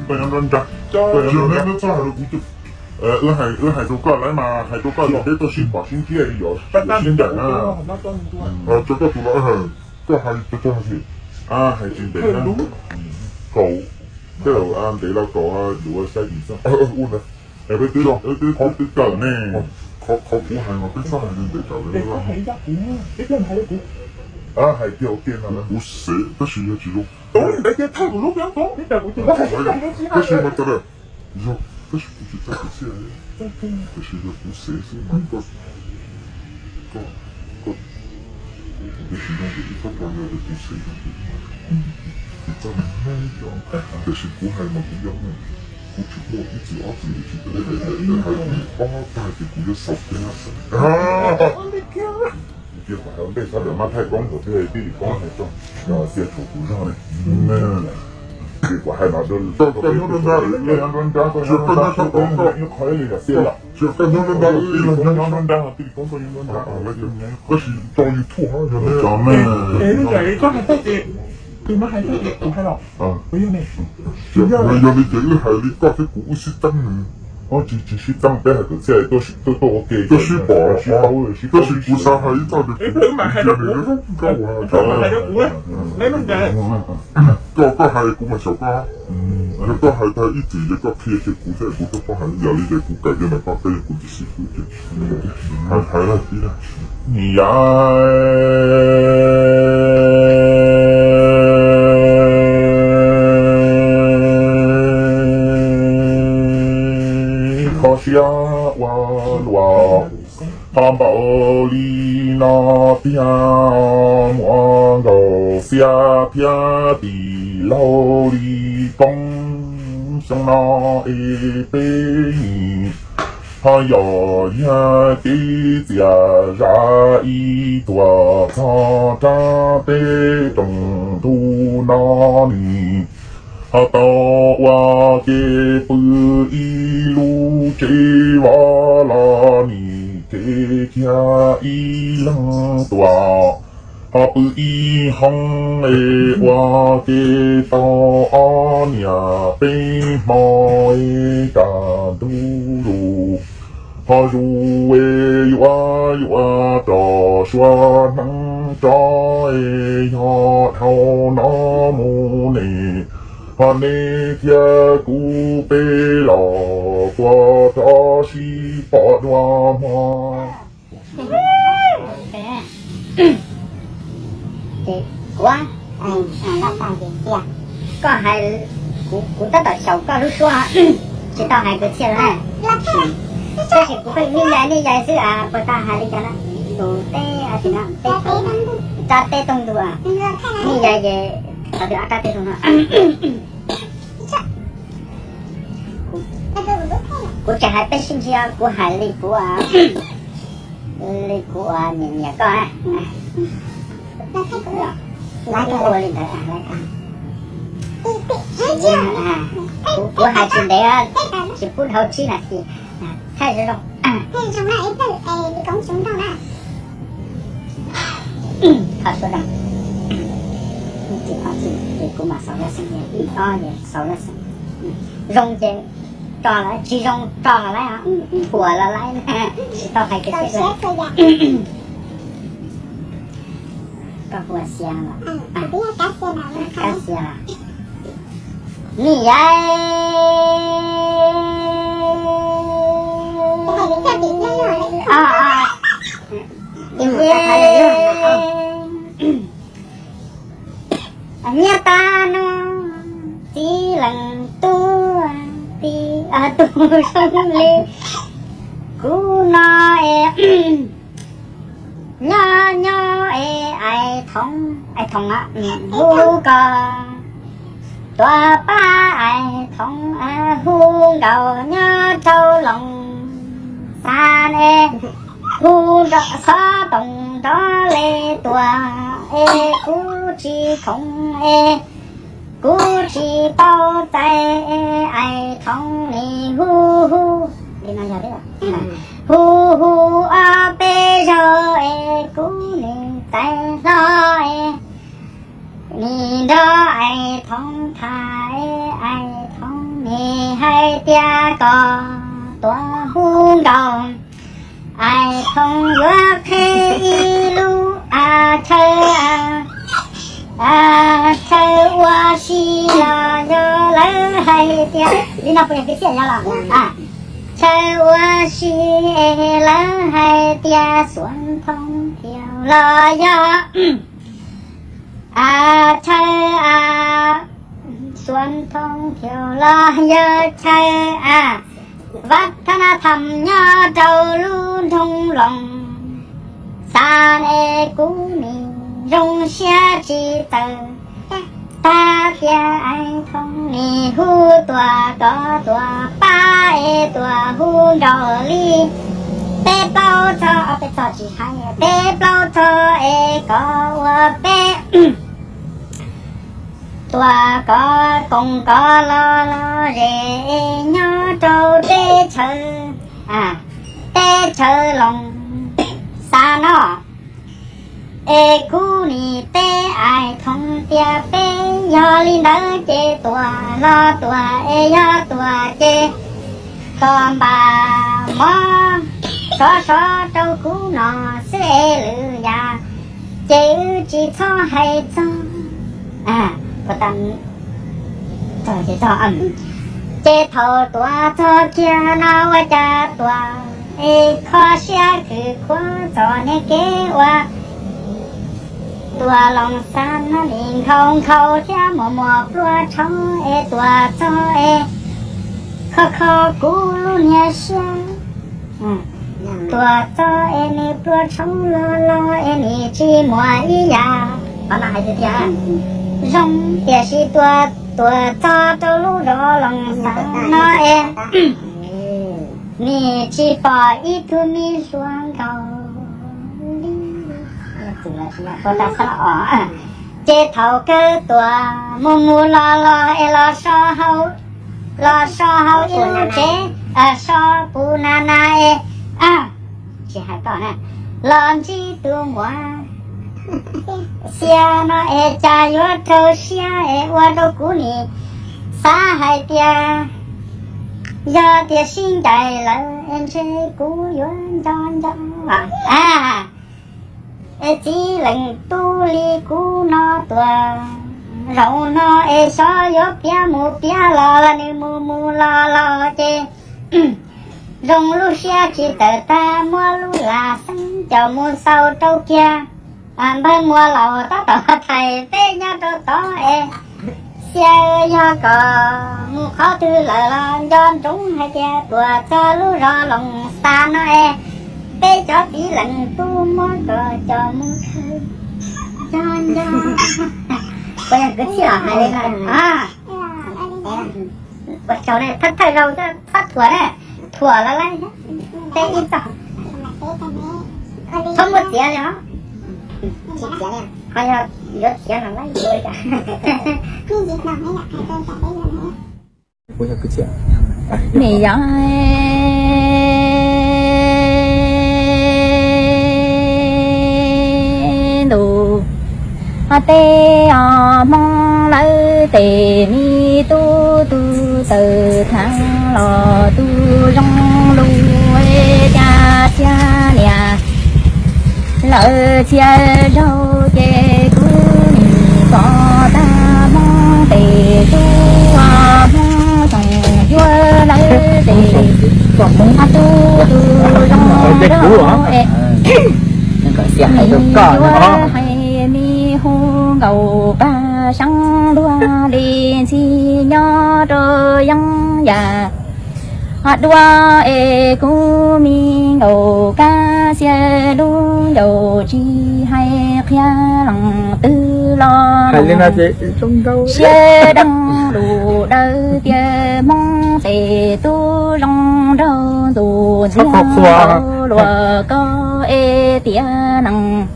Koj nyob nruab nrab, koj nyob nruab nrab. Wb hais, wb hais rau koj lawm mas hais rau koj tias peb tuaj sib pom sib ntsib yog sib ncaim na. Tso koj tus los, koj hais tso tso hais tsis ntev na. Kaum, tej zaum ntev los kaum yuav saib tim xwb. Ua ntawd, peb twb, twb kawm ne. Qhov kuv hais mas peb txhob hais ntev tsam lawv hais tiag ua ke no kuv xev tab sis yog tsis zoo. Tab sis mas tau lawm, yog tab sis kuv tsis tau kuv xev, tab sis yog kuv xev xwb mas koj, koj, tab sis yog kuv tsis tau yog kuv xev, kuv tsis tau, tiam sis kuv hais mas kuv yog, kuv tsis muaj ib txwm ob txwm tsis tau hais ob tag ces kuv yuav xaus kiag. Cia kuv hais ua ntej sawv daws mab thaij koob thaum twg tij li koob hais tso, cia tshuav kuv zog ne. Ces kuv hais no, koj nyob nruab nrab, koj nyob nruab nrab, koj nyob nruab nrab, koj nyob nruab nrab, tij li koob koj nyob nruab nrab, tab sis tso YouTube yog li ces wb hais li koj thiab kuv wb sib teeb nws. Tsis, tsis sib teeb, peb hais kwv txhiaj tuaj tuaj ua ke, tuaj sib pom, tab sis kuv xav hais ib txoj tias kuv mas hais rau kuv, koj hais kuv mas xyaum koj, yog koj hais tag ib txwm ces koj qhia kiag kuv thiab kuv thiaj paub hais. Yog li ces kuv kawm cov ntawm koj thiab yog kuv tus xib fwb ces hais hais lawm tib lawm. Yog kho siab ua luaj, ho npaum li no tiag, muaj nkaus xiab thiab tim laug li poob. Xyoo no es peb nim ho yog yag kev txias zam ib tuam txog rau peb rooj ntuj no nim ho tau ua ke pw ib lub tsev vov los nim kev kiag ib leeg tuam, ho pw ib hoob es ua ke tau ob niam peb hmo es kaj ntug lus ho zus es yuav yuav rov sua hneev rov es yog dhau no mus ne, ho nej thiab kuv peb los puas rov sib pom dua hmo. Ces kuv, koj hais, kuv tab tom xyaum koj lub suab, tsis tau hais kwv txhiaj na. Tab sis kuv pheej nij yais nij yais xwb, puas tau hais li cas na? Tus teb, tus teb, rab teb tooj ntug, nij yais ces rab teb tooj no. Kuv tsis hais peb sib ntsib, kuv hais li kuv, li kuv ua niam niam koj. Ua li ntawd, kuv hais tsis ntev, tsis pub dhau tsib nas this, thaij zoo zoo. Thaij zoo na, ib pliag li koob tsis nrog na. Thaij zoo zoo, ib txwm ob txwm ces kuv mam xaus laj xeem, ib ob ces xaus laj xeem. Zoo ces tso lawm, tsis zoo tso los lawm, thuam los lawm, tsis tau hais kwv txhiaj. Koj ua xia los? Kab xia los? Nij yais. Nyiaj tag no txiv leej tub, tub zoo li kuv no es nyob nyob es Ais Thoom, Ais Thoom hu koj tuaj pab Ais Thoom, hu nkaus nyob rau Loos Xas es hu nrog Xov Toom nrog Lis Tuam es kuv tsis khoom es kuv tsis tau txais es Ais Thoom nim hu hu li no yog thiab, hu hu ob peb zaug es kuv nim txais hlo es nim nrog Ais Thoom Tha, Ais Thoob nim hais tias koj tuaj hu nkaus, Ais Thoob yuav qhib ib lub, a, chaw, a, chaw ua si los yog lawv hais tias li no puas yog kwv txhiaj yog los? Chaw ua si es lawv hais tias Xuav Thoob Thiaus los yog, a, chaw, a, Xuav Thoob Thiaus los yog chaw, a, vaj thab nab tham nyob rau lub nroog Loos Xas es kuv nim zoo siab tsis txawm tag tias Ais Thoob nim hu tuaj, koj tuaj pab es tuaj hu nkaus li peb plaub txog, peb txog tsis hais, peb plaub txog es koj ua peb tuaj kov koom kov lom lom zem nyob rau teb chaws, teb chaws Loos Xas no. Es kuv nim teb Ais Thoob tias peb yog li ntawd ces tuaj los tuaj es yog tuaj ces koj npaj mov sov sov rau kuv no xwb es lwm yam ces wb tsis txhob hais txog. Ces thaum tuaj txog kiag no ua cas tuaj es kho siab khwv khuav txog niag kev ua tuaj Loos Xas no nim nkhaus nkhaus thiab muaj muaj plua tshauv es tuaj txog es kho kho kuv lub niag siab. Tuaj txog es nws plua tshauv loj loj es nws tsis muaj ib yam qhov no hais tias zoo, tiam sis tuaj, tuaj txog rau lub zos Loos Xas no es nws tsis pom ib tug me hluas nkaus li. Ces thaum kawg tuaj mus mus los los es los so hauv, los so hauv ib lub tsev, so puv na na es tsis hais toj na, los ntsib tus muam xiab no es cas yuav raug siab es ua rau kuv nim xav hais tias yog tias sib ncaim lawm es ntshe kuv yuav nco nco es txiv leej tub li kuv no tuaj zaum no es xyov yuav piav mus piav los los nws mus mus los los ces zoo lub siab tsis tawm tag muab lub lam xeeb caum mus xaus rau kiag npawg Muas Laus tab tom thais teb nyob rau tod es xiab yog kom mus qhov twg lawm los nco ntsoov hais tias tuaj txog lub zos Loos Xas no es peb cov txiv leej tub muab kom coj mus khaws. Nco nco, puas yog kwv txhiaj los hais li no? Ua tsaug ne, thawj thawj zaug txhob thuam ne, thuam los laib thiab. Teb ib txog, txhob muab txiav li os. Ho yog yuav txiav los laib. Nws yog ntu, o, tej o Hmoob lawv tej me tub, tus tawv thaj los tus zoo lus, cas txhiaj niam lawv txhia zaug ces kuv nim pom tag Hmoob tej tub, o, Hmoob Xyooj Yuav lawv tej tub, tus zoo lus es yuav hais me hu nkaus paj seeb luag li ntxhi nyob rau yeeb yam dua es kuv me nkaus kab xiab lub ncaus tsis hais qhia leej twg los siab deej lus dawb tias Hmoob tej tub zoo nraug ntxuav ntxiag luag koj es tiav neeg.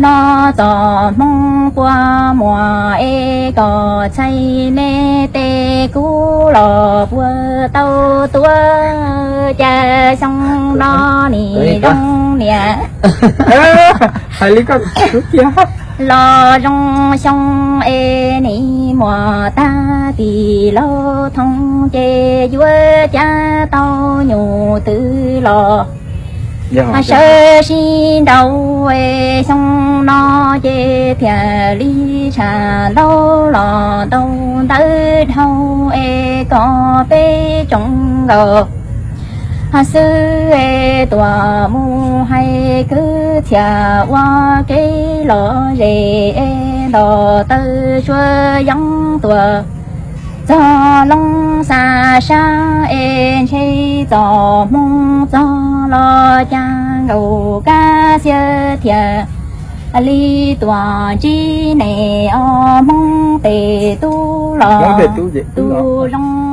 No txoj hmoo puas muaj es kom txhais me tes kub los puas tau tuav, cas xyoo no nim zoo niam. Hais li koj tiag. Los zoo xyoo es nim muaj tag tim laug thoob ces yuav cab tau nyuj twm los sawv sib nraus es xyoo no ces thiaj li tshaj ntau los ntau ntawv dhau es kom peb tsoom nkauj xwb es tuaj mus hais kwv txhiaj ua kev lom zem es nto taw suav yeeb tuaj txog loo xa sab es ntshe txoj hmoo txog los cas nkauj Kab Xiab thiaj li tuaj ntsib nej os Hmoob tej tub los tub zoo.